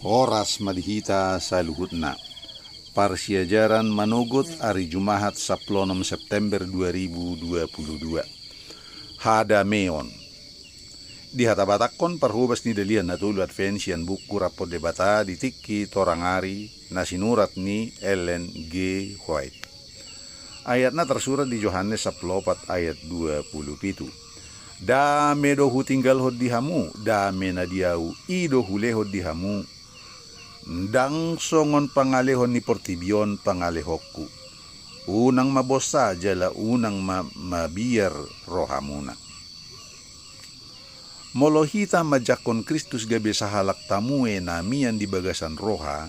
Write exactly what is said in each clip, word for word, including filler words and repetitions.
Horas ma di hita saluhutna. Parsiajaran manogot ari Jumahat saplonom September dua ribu dua puluh dua. Hadameon. Dihatabatakhon parhobas ni Dalihan Na Tolu Advent sian buku Rap dohot Debata di Tingki Torang Ari na sinurat ni Ellen G. White. Ayatna tarsurat di Johannes saplopat ayat dua puluh pitu. Dame do hutinggalhon di hamu, dame na di ahu, i do hulehon di hamu. Ndang songon pangalehon ni portibi on pangalehonku. Unang ma bonsa jala unang ma mabiar rohamuna. Molo hita manjangkon Kristus gabe sahalak tamue na mian di bagasan roha,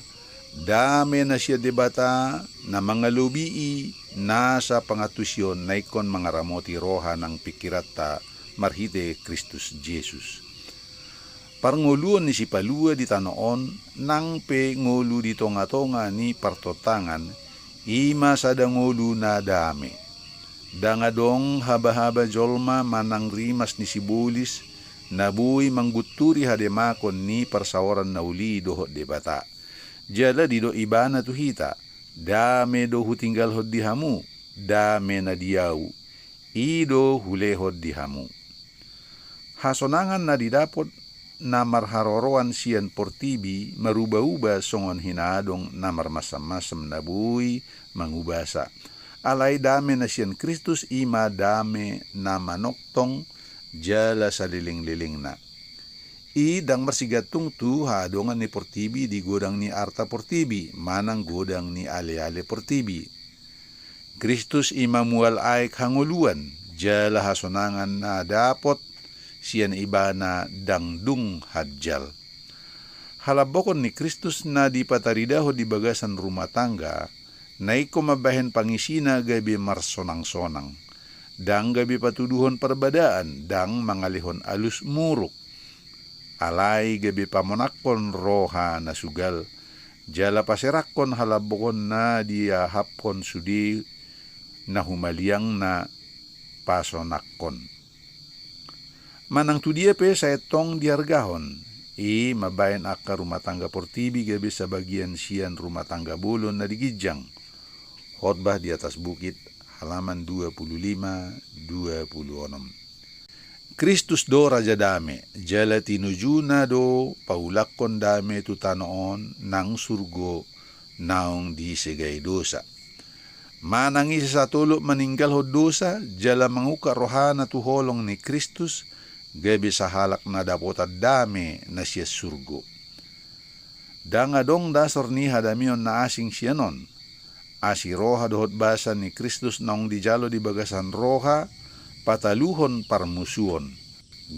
dame na sian Debata na mangalobii nasa pangantusion na ingkon mangaramoti roha nang pingkiranta marhite Kristus Jesus. Parngoluon ni Sipalua di tano on nang pe ngolu di tongatonga ni partontangan, i ma sada ngolu na dame. Ndang adong habahaba jolma manang rimas ni sibolis na boi manggunturi hademakon ni parsaoran na uli dohot Debata. Jala didok Ibana tu hita, dame do hutinggalhon di hamu, dame na di ahu, i do hulehon di hamu. Hasonangan na didapot na marharoroan sian portibi marubaruba songon hinaadong na marmasammasam na boi mangubasa. Alai dame na sian Kristus i ma dame na manongtong jala salelenglelengna. I ndang marsigantung tu haadongan ni portibi di godang ni arta portibi manang godang ni aleale portibi. Kristus i ma mual aek hangoluan jala hasonangan na dapot sian Ibana ndang dung hanjal. Halambokon ni Kristus na dipataridahon di bagasan rumah tangga, na ingkon mambahen pangisina gabe marsonangsonang. Ndang gabe patuduhon parbadaan, ndang mangalehon alus muruk. Alai gabe pamonangkon roha na sugal, jala paserangkon halambokon na diahaphon sude na humaliang na pasonangkon. Manang tudia pe sai tong diargahon, i mambahen angka rumah tangga portibi gabe sabagian sian rumah tangga bolon na di ginjang. Khotbah di Atas Bukit, halaman dua puluh lima, dua puluh onom. Kristus do Raja Dame, jala tinujuna do paulakhon dame tu tano on nang surgo naung disegai dosa. Manang ise satolop maninggalhon dosa jala mangungkap rohana tu holong ni Kristus, gabe sahalak na dapotan dame na sian surgo. Ndang adong dasor ni hadameon na asing sian on. Asi roha dohot basa ni Kristus naung dijalo di bagasan roha pataluhon parmusuon,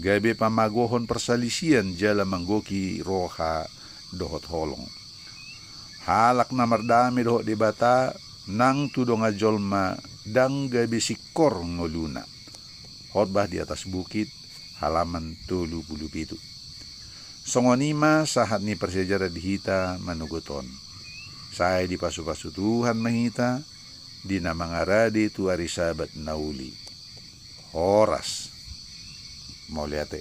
gabe pamagohon parsalisian jala manggohi roha dohot holong. Halak na mardame dohot Debata nang tu dongan jolma ndang gabe singkor ngoluna. Khotbah di Atas Bukit, halaman tolu puluh pitu. Songon i ma sahat ni parsiajaran di hita manogot on. Sai dipasupasu Tuhan ma hita di na mangarade tu ari Sabat na uli. Horas. Mauliate.